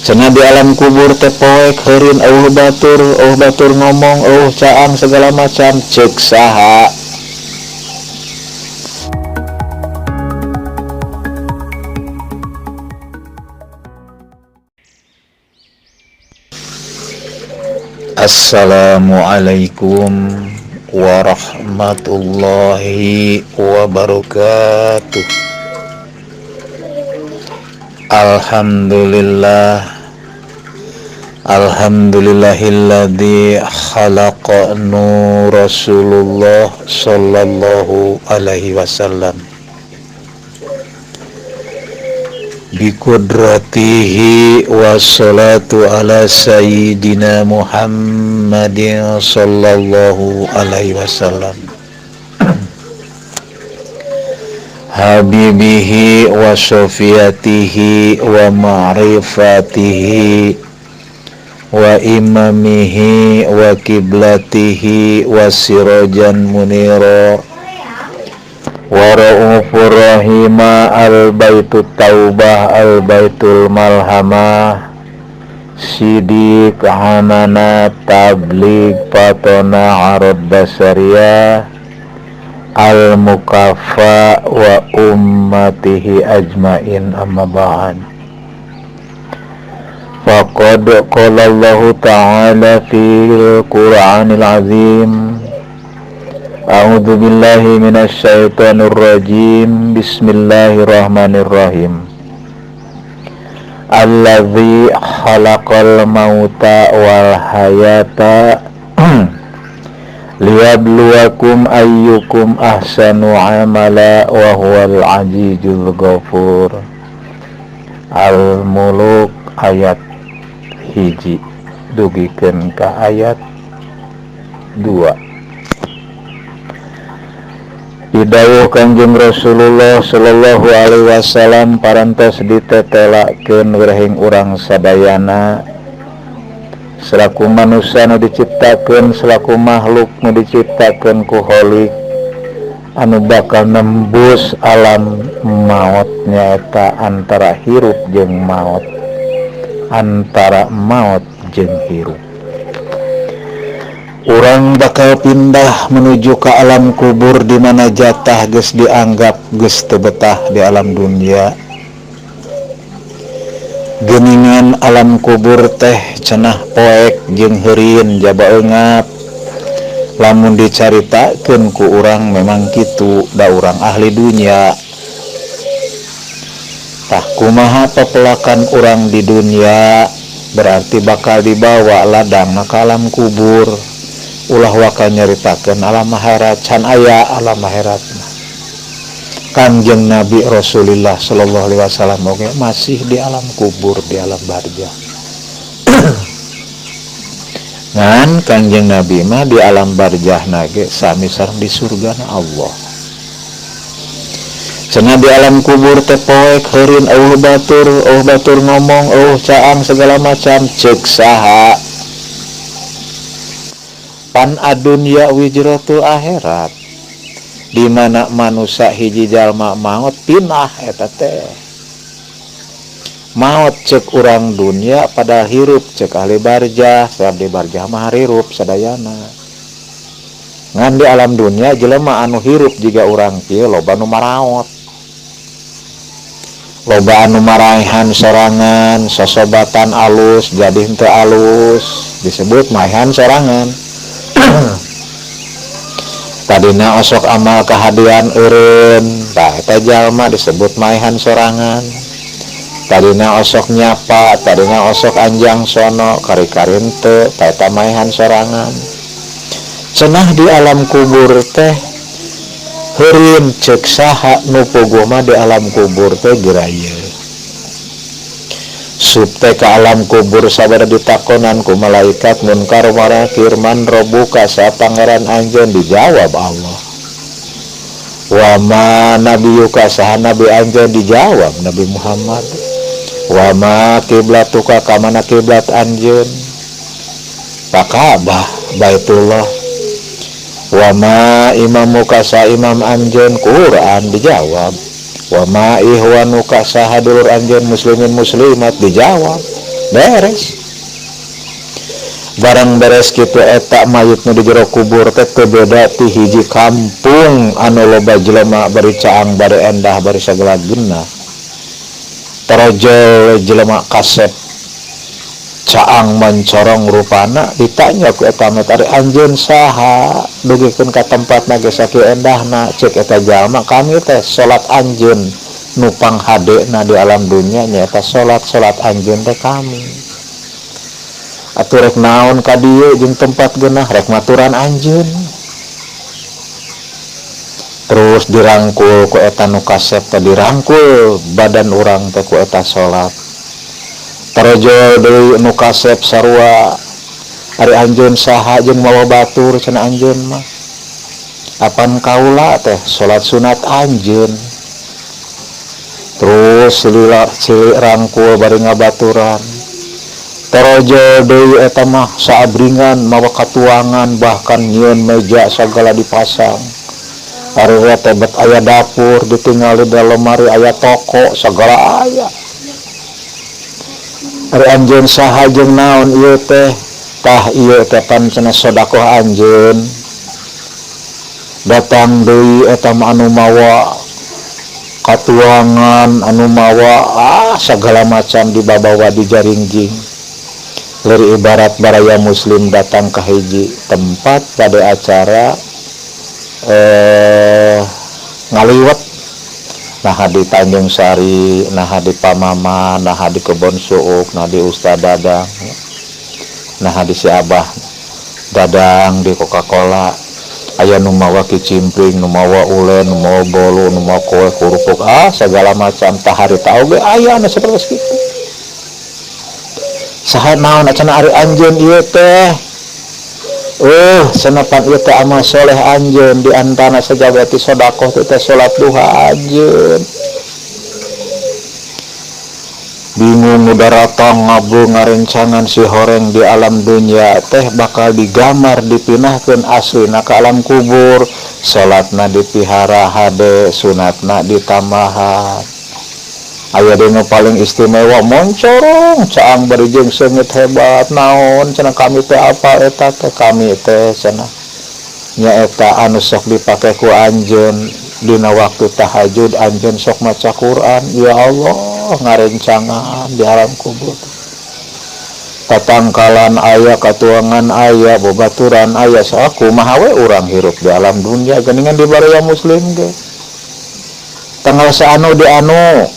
Cenah di alam kubur teh poek heureun eueuh batur ngomong eueuh caang segala macam ceuk saha. Assalamualaikum warahmatullahi wabarakatuh. Alhamdulillah, alhamdulillahilladzi khalaqa nur Rasulullah sallallahu alaihi wasallam biqudratihi wassalatu ala sayyidina Muhammadin sallallahu alaihi wasallam habibihi wa sofiyatihi wa ma'rifatihi wa imamihi wa kiblatihi wa sirajan munira wa ra'ufur rahima al-baitut taubah al-baitul malhamah sidik amanat tabligh patona arad basariyah al-mukafa wa ummatihi ajmain amma ba'd. Faqad qala Allahu ta'ala fil Qur'anil azim. A'udzu billahi minasy syaithanir rajim. Bismillahirrahmanirrahim. Allazi khalaqal mauta wal hayata liyabluwakum ayyukum ahsanu amala wa huwal azizul ghafur. Al-Muluk ayat 1 dugikeun ka ayat 2. Didawuh Kanjeng Rasulullah sallallahu alaihi wasallam parantos ditetelakeun wirehing urang sadayana selaku manusia nu diciptakeun, selaku makhluk nu diciptakeun ku Khalik anu bakal nembus alam maut nyaeta antara hirup jeung maut, antara maut jeung hirup. Urang bakal pindah menuju ke alam kubur di mana jatah geus dianggap geus teu betah di alam dunia. Geningan alam kubur teh cenah poek jeung heureun jaba eungap. Lamun dicaritakeun ku urang memang kitu, da urang ahli dunia. Tah kumaha pepelakan urang di dunia berarti bakal dibawa ladangna ka alam kubur. Ulah waka nyaritakeun alam akhirat, can aya alam akhirat. Kanjeng Nabi Rasulullah sallallahu alaihi wasallam oge masih di alam kubur, di alam barzah. Ngan Kanjeng Nabi mah di alam barzah nage sami sareng di surgana Allah. Cenah di alam kubur teh poek heureun eueuh batur ngomong eueuh caang segala macam ceuk saha. Pan adunya wijratul akhirat, di mana manusia hiji jalma maot pinah eta teh. Maot cek urang dunia padahal hirup cek ahli barzah, sebab di barzah mah hirup sadayana. Ngan di alam dunia jelema anu hirup jiga urang kieu loba nu maraot. Loba anu maraehan sorangan, sosobatan alus jadi henteu alus, disebut maehan sorangan. Tadina osok amal kahadian eureun, tah eta jalma disebut maehan sorangan. Tadina osok nyapa, tadina osok anjang sono, kari-kari henteu, tah eta maehan sorangan. Cenah di alam kubur teh heureun ceuk saha nu puguh mah di alam kubur teh geuraya. Sup teh ka alam kubur sabada ditakonan ku malaikat munkar wa nakir man rabbuka sa pangeran anjeun, dijawab Allah. Wa ma nabiyuka saha nabi anjeun, dijawab Nabi Muhammad. Wa ma kiblatuka ka mana kiblat anjeun? Ka Ka'bah Baitullah. Wa ma imamuka sa imam anjeun? Quran, dijawab. Wa ma ihwanuka saha dulur anjeun muslimin muslimat, dijawab. Beres. Barang beres kitu eta mayit nu di jero kubur teh teu beda ti hiji kampung anu loba jelema bari caang, bari endah, bari sagala genah. Tarojol jelema kasep caang mencorong rupana, ditanya ku eta mayit, "Ari anjeun saha dugikeun ka tempatna ge sakieu endahna?" Cek eta jalma, "Kami teh salat anjeun nu panghadena di alam dunya, nyaeta salat-salat anjeun teh kami. Atuh rek naon ka dieu jeung tempat geunah?" "Rek maturan anjeun." Terus dirangkul ku eta nu kasep teh, dirangkul badan urang teh ku eta salat. Tarojol deui nu kasep sarua, "Ari anjeun saha jeung mawa batur?" Cenah anjeun mah, "Apan kaula teh salat sunat anjeun." Terus lila cilik rangkul bari ngabaturan. Tarojol deui eta mah saabringan mawa katuangan, bahkan nyieun meja sagala dipasang. Ari teh bet aya dapur, ditinggali di lemari aya toko sagala aya. "Ari anjeun saha jeung naon ieu teh?" "Tah, ieu teh pan," cenah, "sedekah anjeun." Datang deui eta mah anu mawa katuangan, anu mawa segala macam dibabawa di jaringjing. Leri ibarat baraya muslim datang ke hiji tempat pada acara ngaliwet, nah di Tanjung Sari, nah di Pamama, nah di Kebon Suuk, nah di Ustad Dadang, nah di si Abah Dadang di Coca-Cola, aya nu mawa kicimpring, nu mawa ulen, nu mawa bolu, nu mawa kue kerupuk, segala macam. Tah, harita oge aya nu seperti kitu. "Saha naon cenah ari anjeun ieu teh?" "Cenah, pan ieu teh amal soleh anjeun, di antara sajabati sedekah teh salat duha anjeun." Bingung nu daratang ngabul ngarencangan si horeng di alam dunia teh bakal digamar dipinahkeun aslina ka alam kubur, salatna dipihara hade, sunatna ditambahan. Aya deui nu paling istimewa, moncorong caang bari jeung seungit hebat. "Naon?" cenah, "Kami teh apa eta teh? Kami teh," cenah, "nyaeta anu sok dipake ku anjeun dina waktu tahajud, anjeun sok maca Quran." Ya Allah, ngarencangan di alam kubur, tatangkalan aya, katuangan aya, babaturan aya. Sakumaha we urang hirup di alam dunia geuningan di baraya muslim ge tanggal saanu di anu,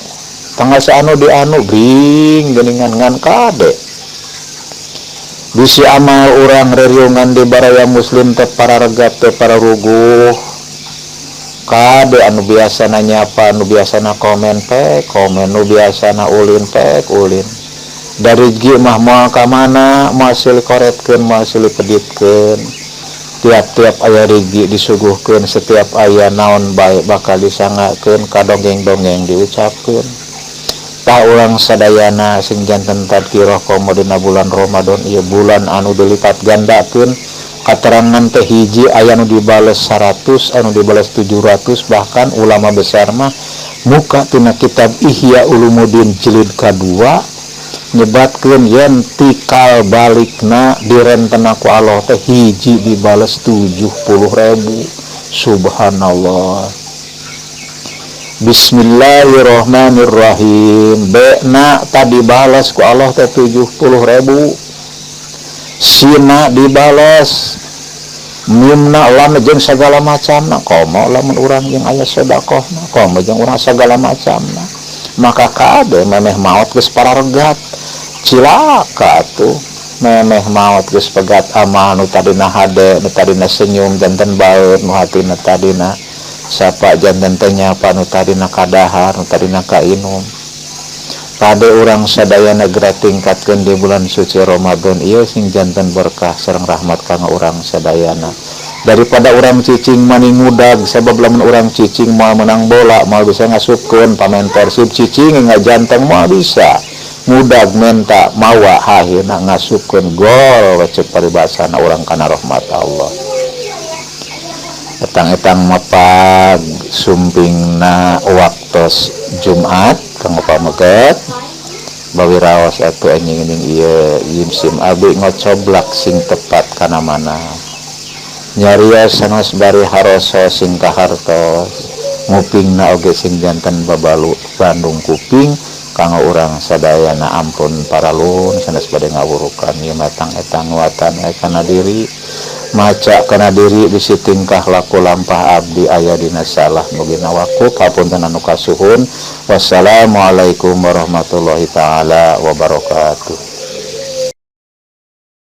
tanggal saanu di anu, bring geuningan. Ngan kade bisi amal urang reriungan di baraya muslim teh pararegat, teh pararuguh. Kade anu biasana nyapa, anu biasana komen pek komen, nu biasana ulin pek ulin, dari rezeki mah moal ka mana, moal silih koretkeun, moal silih peditkeun. Tiap-tiap aya rezeki disuguhkeun, setiap aya naon bae bakal disangakeun, kadongeng-dongeng diucapkeun. Tah, urang sadayana sing janten tadkirah komo dina bulan Ramadan ieu, bulan anu dilipat gandakeun. Katerangan teh hiji aya nu dibales 100, anu dibales 700. Bahkan ulama besar mah muka tina kitab Ihya Ulumuddin jilid kadua nyebatkeun yen tikal balikna direntena ku Allah teh hiji dibales 70.000. Subhanallah. Bismillahirrahmanirrahim. Bena tadi balas ku Allah teh 70.000, sina dibales, mimna, lam jeung segala macamna. Komo lamun urang jeung aya sedekahna, komo jeung urang segala macamna, maka kade memeh maot geus pararegat. Cilaka tuh, memeh maot geus pegat amal. Nu tadina hade, nu tadina senyum janten baeud, nu hatina tadina sapa janten teh nyapa, nu tadina kadahar, nu tadina kainum. Kade urang sadayana geura tingkatkeun di bulan suci Ramadan ieu sing janten berkah sareng rahmat kanggo urang sadayana, daripada urang cicing mani ngudag. Sabab lamun urang cicing moal menang bola, moal bisa ngasupkeun pamain Persib. Cicing ngajanteng moal bisa, ngudag menta mawa hahina ngasupkeun gol, cek paribasana urang kana rahmat Allah. Etang-etang mapag sumpingna waktos Jumat kanggo pameget. Bawiraos atuh enjing-enjing ieu yimsim abdi ngocoblak sing tepat kana mana nyarios sanes bari haroso sing kahartos ngupingna oge sing janten babalu Bandung kuping kanggo urang sadayana. Ampun paralun sanes bade ngawurukan ieu matang eta nguatan kana diri, maca kana diri, bisi tingkah laku lampah abdi aya dina salah, mugi nawaku hapunten anu kasuhun. Wassalamualaikum warahmatullahi taala wabarakatuh.